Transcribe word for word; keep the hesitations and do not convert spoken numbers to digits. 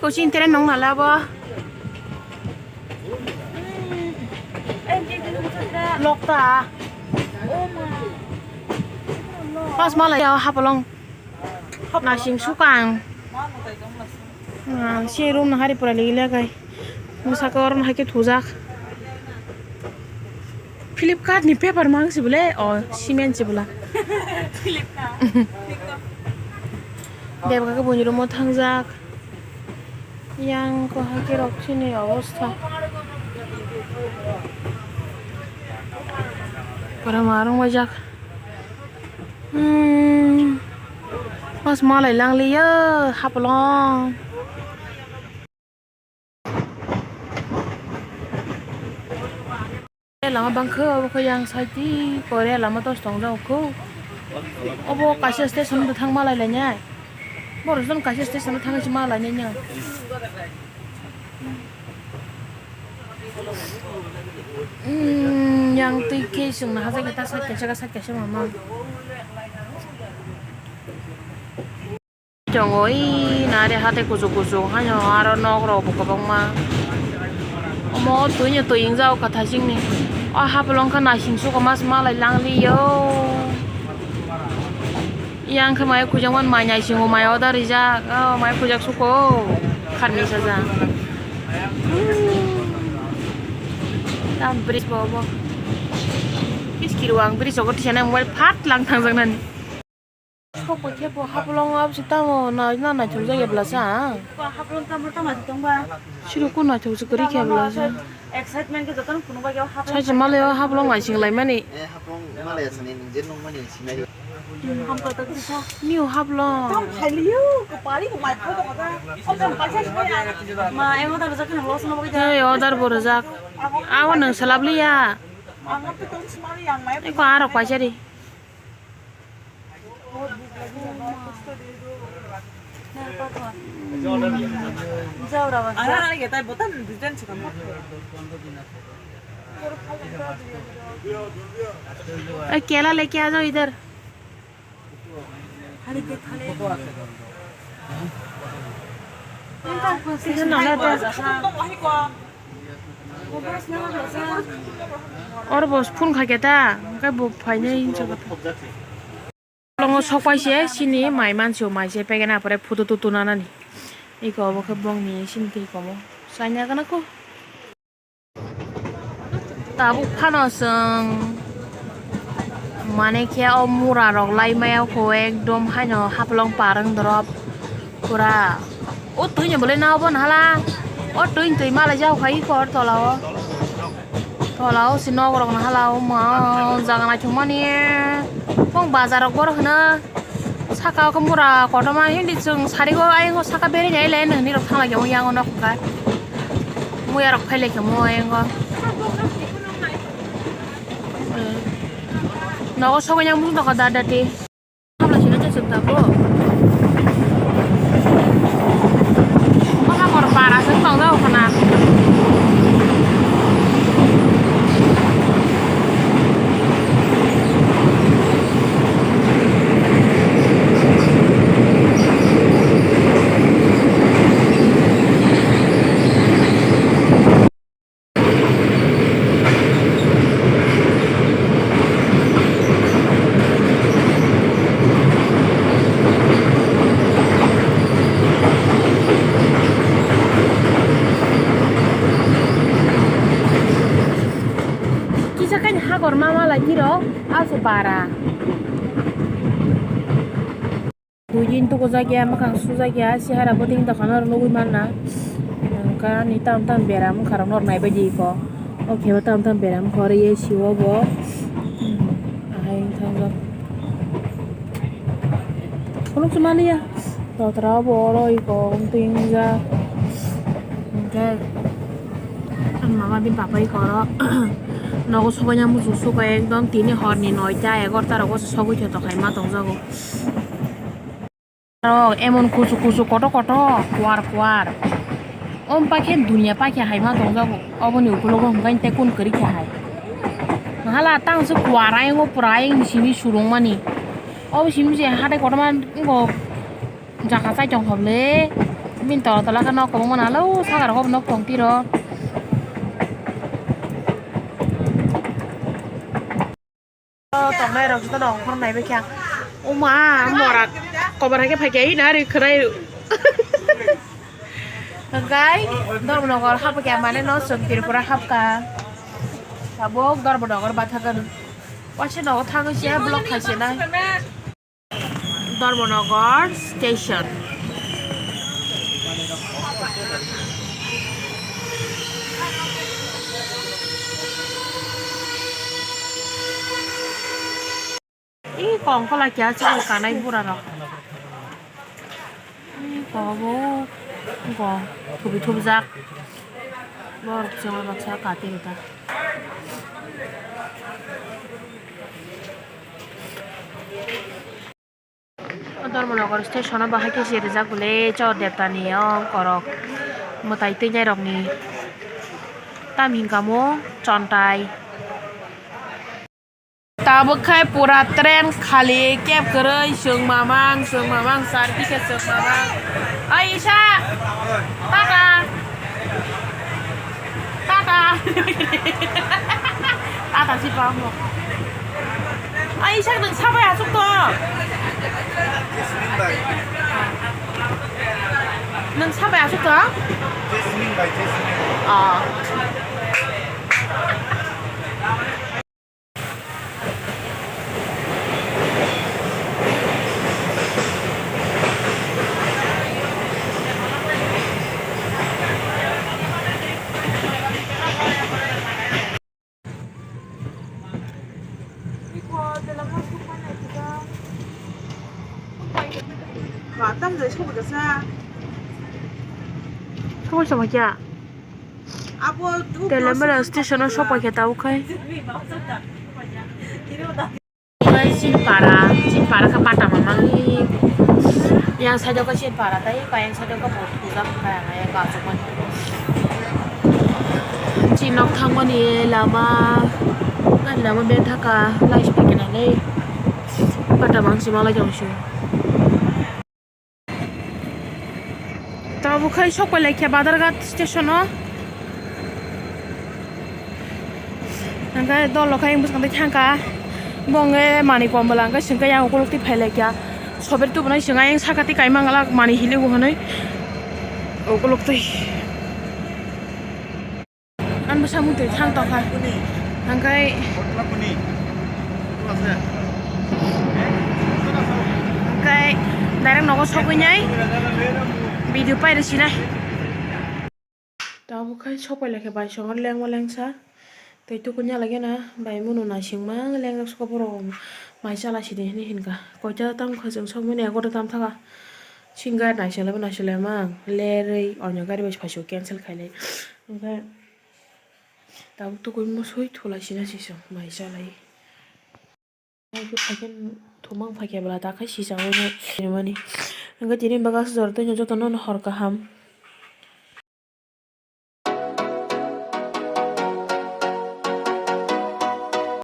Kucing tere nong nala bo. Lokta. Pas malai ya hapalong. Nasing sukang. Ah, si room na hari pura lagi lagai. Musaka orang hake thujak. Flipkart ni paper mang si bole, o cement si bola. Flipkart. Debka ke buni room o thangjak. Yang ko hake rok chini obostha. Pura marung bajak. Hmm. Mas malai lang liya hapalong. Lama bangkhe obo khe yang side kore lama dos tong jao kho. Obo kaisa station do thang malai lainai. Borok jong kaisa station do thang si malai nai. Hmm, yang twi khe chwng na hajai khe ta side kaisa side kaisa mama. Tongo ui nare hate kuchuk kuchuk haino aro nok rok bo kwbangma. Omo twi no twi wngjak kha thaching ni. O hapalong kha naising suko mas malai lang liyo. Yang khe mai khujak man mai naising o mai order rijak. O mai khujak suko kharni sajak. Tam bridge bo obo. Kiskiro ang bridge ogo tisa nai mobile phat lang thangjak nani. Sokbai khe bo hapalong o abse tamo na, na naithok jak ya bwlasa. Hapalong tamo tamo naithok tongba. Siro ko naithok se kwrwi khe bwlasa. Excitement khe jotono phunukbai khe o hapalong. Sachi malai o hapalong naising laimani. Eh, hapalong malai asani nung je nung mani sinai. Hmm, hamkha ta kisa. New hapalong. Tam khailiyo, ko pari ko mai phal tongo ta. O tam paisa sinai. Ma, emo ta rwjak kheno loss no bagwi ta. Hey, order bo rwjak. Abo nung salap liya. Ang abo to tong smali yang mai. Eko arok paisa ri. ए, केला लेके आ जाओ इधर। Oro bo phone kha khe ta, hwnkhe bo phainai hinsa khe ta. Longo sok pai se sini mai mansi o mai se pegena pore photo tutu nanani. Iko obo khe bongni sini twi komo. Chaina gana ko. Tabuk phano chwng mane khe o mura rok lai maya kho ekdom haino hapalong parwng dorop pura o twi ni bolai na obo na hala o twi ni twi malai jak khai kor tola o tola o si nok rok na hala o ma jaga naithok mani bong bazar rok boro hwno. Saka o khe mura kotorma hindi chwng sari o ayang o saka beri nai le nini rok thang lai khe yang o nok kha muya rok phai lai khe mo ayang o nogo sogwi yang muchung tongkha da da ti habla sino chwng tabuk o hakor para se tong jao khana. Kisa kaini hakor ma malai tiro, aso bara. Dui din tukujakya, mwkhang sujakya, sihara bwtwini dokhano nugwi manna. Hwnkhe ani tam tam bera mwkharok norok naibaidi kho. O khe bo tam tam bera mwkha oro A C o bo. Ahai thangjak. Khuluk se maliya. Totra obo oro iko wngtwi wngjak. Hwnkhe ang mama bini papa iko oro nogo sobaina muchung sukha ekdom tini horni noita egarota rogo se sogwi tongkha ma tongjago. Rok emon kuchuk kuchuk kotor kotor kuar kuar. Om pakhe dunia pakhe hai ma tongjago. Oboni ukulogo hwnkhe tei kun kwrwi khe hai. Hala tang se kuar ayang o pura ayang ni simi surung mani. Obo simi se hatai kotorma wngkha jaga chai tongkha bwle. Bini tola tola khe nok kwbangma nalo, saka rok nok tong tiro. O tongnai rok joto no ongkhor nai bai kha. Oma, mora kobar hai khe phai khe, ai na ri khwnai. Hwnkhe Dharmanagar hapkha mane no chwng Tripura hapkha. Tabuk Dharmanagar bathakgwn. Waisa nogo thangwi se block khai se nai. Dharmanagar station. Ih, kongkhola keha chikon kanai bura rok. Ih, kobo, ko, thubi thubjak. Borok chwngno baksa kati rwta. Dharmanagar station o bahai khe se rijak bole, cho debta ni o korok mwtai twi nai rok ni tam hinkamo chontai. Tabuk khai pura train khali, keb kwrwi, chwng mamang, chwng mamang, sar bikhe chwng mamang. Oi isa, tata, tata, tata si pamo. Oi isa, nwng sabai asuk to. Nwng sabai asuk to? Ah. Telemara station o sopai khe tabuk khai. Chini para, chini para khe pata mamang ni. Yang side o khe chini para tai, yang side o khe bo pujak kha, yang khe achuk mani. Chini nok thangmani lama, ani lama bethaka, lai sipikhe nai le. Pata mang si malai tong si. Tabuk khai sok pai lai khe Badarghat station o. Hwnkhe dol rok khai bwskang twi thang kha. Bo hwnkhe manwi kom bwla hwnkhe swngkhe yang ukuluk twi phai lai kha. Sober tubunai swng ayang saka twi kaimang glak manwi hili bo hwnwi ukuluk twi. Ang bwsa mutwi thang tongkha. Hwnkhe, hwnkhe direct nogo sogwi nai video pairwsinai. Tabuk khai sopai lai khe bai songor lengma lengsa. Tei tukun ya lagena bai munu naisingma lengrok soko borok mai chala sidi hinwi hinkha. Koita tam kha chwng sokmani egarota tam thaka. Singa naising laibo naising laima ang lerwi onyo gari bai phaisu cancel khailai. Hwnkhe tabuk tukui musui thulai sina sisong mai chalai. Haikhe phaikhe thumang phaikhe bwla ta khai sijak oi mani. Hwnkhe tini bagak jor twi jotono hor kaham.